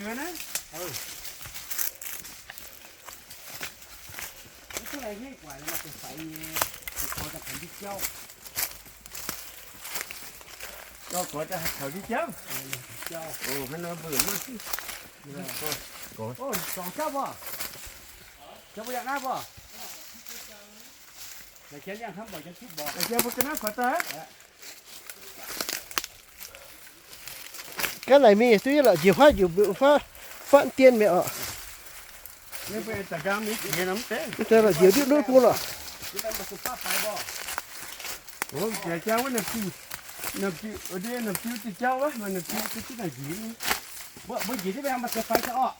nzuonx naaiv. Mv duqv laengz hengv guaaic, maaih deix faix nyei, deix gorx daaih taux ndiev jauv. Gorx daaih taux ndiev jauv. Jauv. Oc, hnangv nor mbuo maiv, oc, dorngx jauv mbuo. Jauv mbuo yangh naaiv mbuo. Laaix janx yangh hnamv mbuo janx zipv mbuo. Laaix janx mbuo ga'naaiv faaux daaih. Ga'naaiv mingh duqv yie lorqc, njiec huaav njiec huaav fatv dien mi'aqv oc. Mv deix lorqc, njiec ndutv ndutv bung lorqc. Mbuo njiec ndiev faix daaih oc.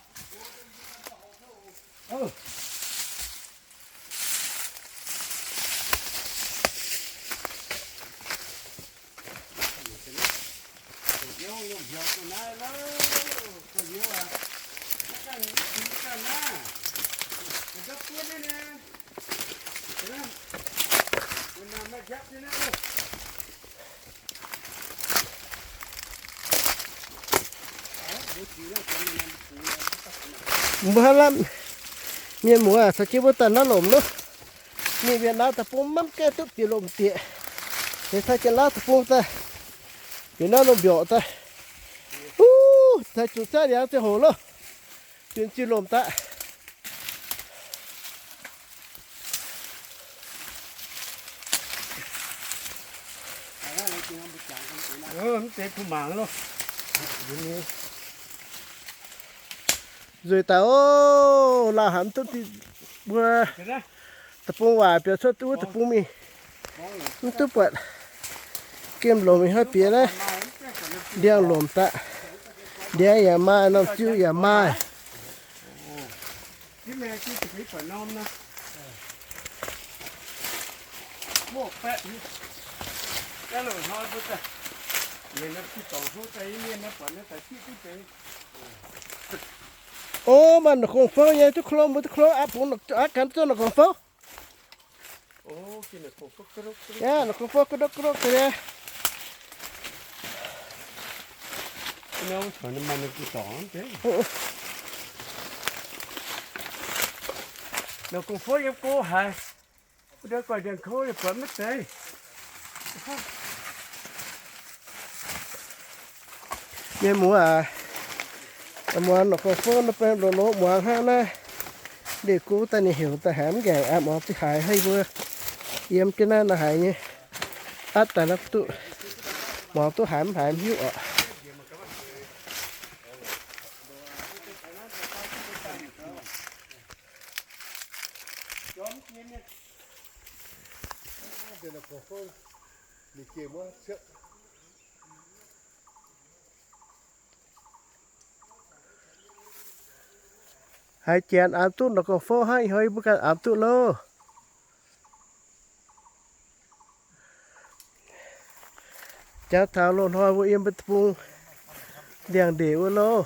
Mbuo hnangv lamh mienh muoz caux jienv mbuo daaih naaiv lomc loh. Ninh mbienc naaiv deic-bung maiv gaengh duqv bieqc lomc dieqc. Ninh caux jienv naaiv deic-bung daaih, bieqc naaiv lomc mbiorqc daaih. Uv, taux zuqc zaangv ndiangx ziangh hoc loh, bieqc ziqc lomc daaih. Mv deix kuv mangc loh. Nzueic daaih oc, lauh haic mv duqv mbuo deic-bung waaic biaux cuotv wuov deic-bung mingh. Mv duqv buatc gemh lomc mingh hnangv bieqc naaiv. Ndiangx lomc daaih. Ndiangx yaac maaih, norm ziuh yaac maaih. Ov, maaih norqc gong-fouv nyei, duqv klo mbuo duqv klo aqv, bungx aqv ganh zuov norqc gong-fouv. Aav, norqc gong-fouv ga'ndopv ga'ndopv deix. Norqc gong-fouv yiem go haic. Mbuo ndau guaix ndiangx-kouv yaac buatc maiv zeiz. Mienh muoz aac, muangx norqc gong-fouv nor baeng loz-loz muangx hnangv naaiv. Ndeic-gux daaih ninh heuc daaih haiz mv ngaengc aqv, muangx zinh haiz haiz mbuo yiem jienv naaiv nor haiz nyei. Atv daaih nor duqv, muangx duqv haiz mv haiz mv hiuv oc. Haiz janx aapv duqv norqc gong-fouv hnangv, ih hnoi yie mbuo ganh aapv duqv loh. Jangx taux loz-hnoi mbuo yiem mbuo deic-bung ndiangx-ndeic wuov loh.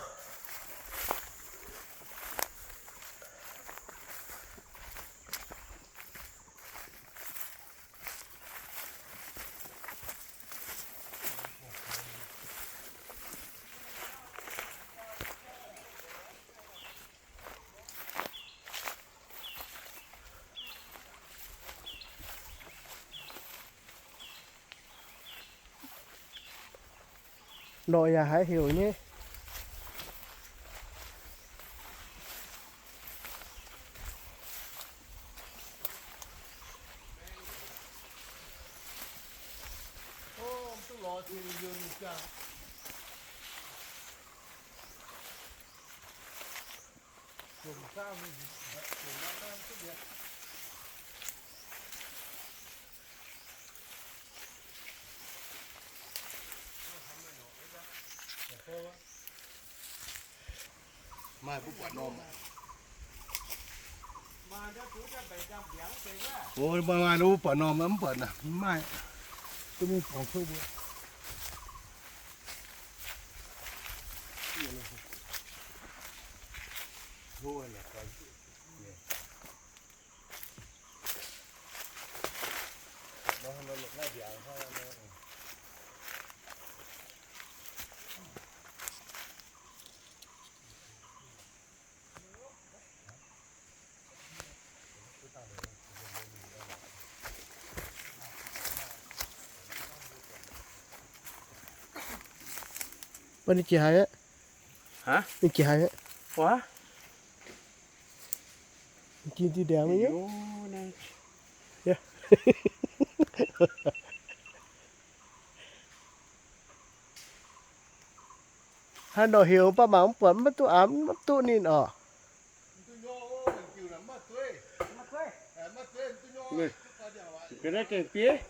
Norqc yaac haiz heuc nyei. Maaih mbuo buatc normh. Maaih mbuo buatc normh, mv buatc naaic, mv maaih. Duqv mingh borngz cuotv mbuo. Mbuo ninh jiex haaix aqv? Ninh jiex haaix aqv? Jiex diuh ndaangc nyei. Haaix nor heuc baav mangc mv buatc, maiv duqv aamx, maiv duqv ninh orqc. Ga'naaiv gengh bieiv.